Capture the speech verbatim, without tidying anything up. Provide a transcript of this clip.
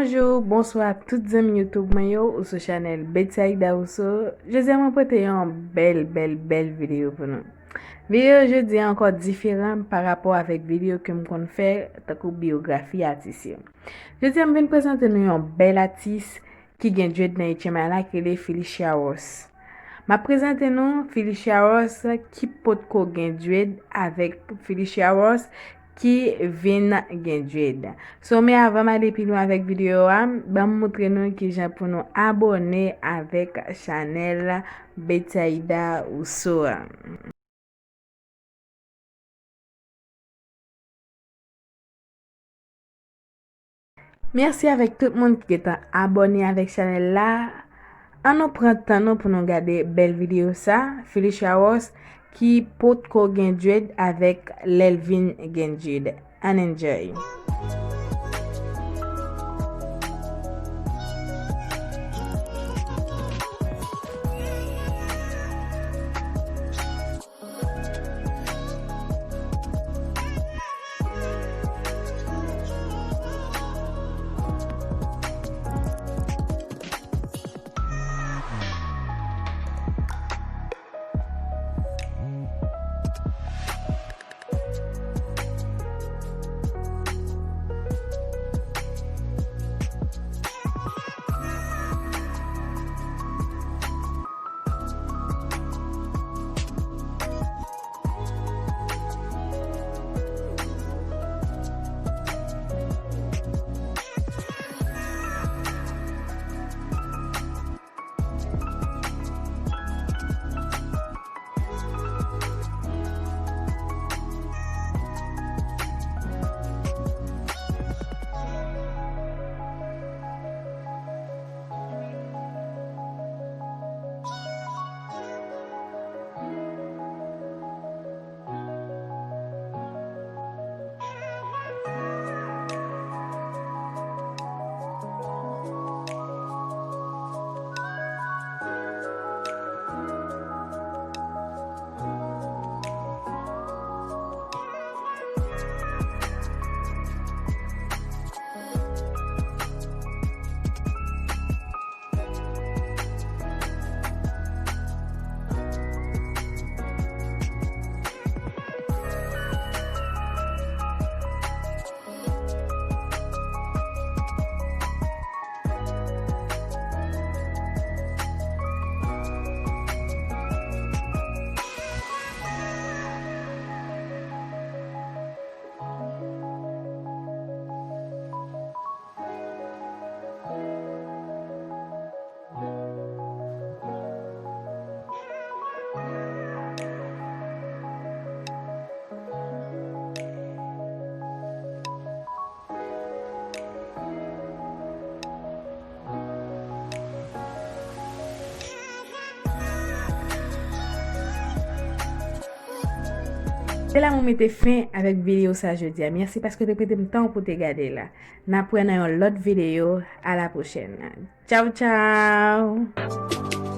Bonjou, bonswa tout zanmi YouTube mwen yo, ou sou chanèl Betsaïda Rousseau. Jodi a mwen pote yon bèl, bèl, bèl videyo pou nou. Videyo jodi a ankò diferan pa rapò avèk videyo ke m konn fè, tankou biyografi atis yo. Jodi a m vin prezante nou yon bèl atis ki gen dread nan etyen may la ki rele Phylicia Ross. M ap prezante nou Phylicia Ross ki potko gen dread avèk Phylicia Ross ki vin gen dread. So, men avan m ale pi lwen avèk videyo a, ban m montre nou kijan pou nou abòne avèk chanèl Betsaïda Rousseau a. Mèsi avèk tout moun ki gentan abòne avèk chanèl la. Ann nou pran tan nou pou nou gade bèl videyo sa, Phylicia Ross ki potko gen dread avèk lè l vin gen dread. Ann enjoy. Se la mwen mete fen avèk videyo sa jodi a. Mèsi paske w te prete m tan w pou te gade la. N ap wè nan yon lòt videyo. A la pwochèn. Tchaw, tchaw!